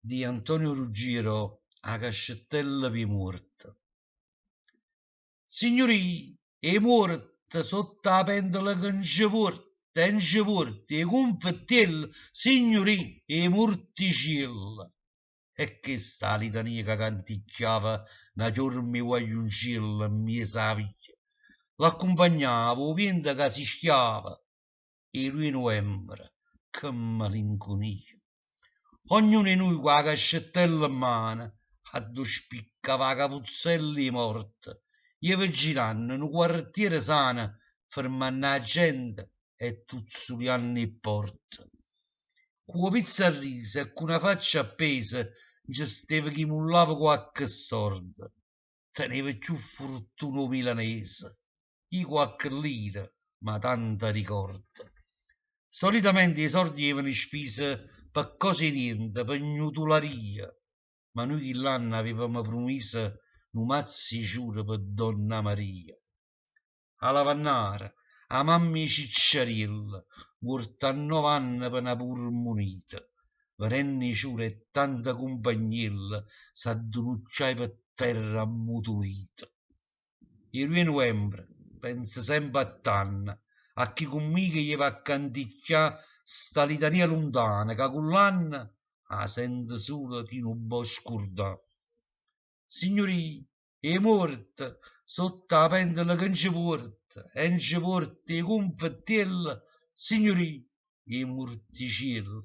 Di Antonio Ruggiero 'A cascettella p' 'e muorte. Signurì, 'e muorte sott' 'a pentola che nce puorte e nce puorte 'e cunfettielle, signurì, 'e murticielle. E chesta 'a litania ca canticchiava na chiorma 'e guagliuncielle 'mmiez' 'a via. L'accumpagnava 'o viento ca sischiava 'E duje 'e nuvembre, che malincunia! Ognuno 'e nuje cu 'a cascettella 'mmano, addò spiccava 'a capuzzella 'e morte, jeva giranno nu quartiere sano, fermanno 'a gente e tuzzulianno 'e pporte. Cu 'o pizzo a riso e cu na faccia appesa nce steva chi mullava quacche sordo. Teneva cchiù furtuna 'o milanese. Io quacche lira, ma tanta ricorde. Solitamente 'e solde jevano spise pe cose 'e niente, pe gnutularia, ma nuje chill'anno avevamo prumiso nu mazzo 'e ciure pe donna Maria. 'A lavannara, 'a mamma 'e Cicciariello, muorta a nov'anne pe na purmunite, vedenno 'e ciure 'e tanta cumpagnielle, s'addunucchiaje pe terra ammutulito. 'E duje 'e nuvembre, penzo sempe a tanno, a chi cu mmico jeva a canticchià sta litania luntana ca cu ll'anne 'a sente sulo chi nun pò scurdà. Signurì, 'e muorte, sott' 'a pentola che nce puorte? E nce puorte 'e cunfettielle, signurì, 'e murticielle.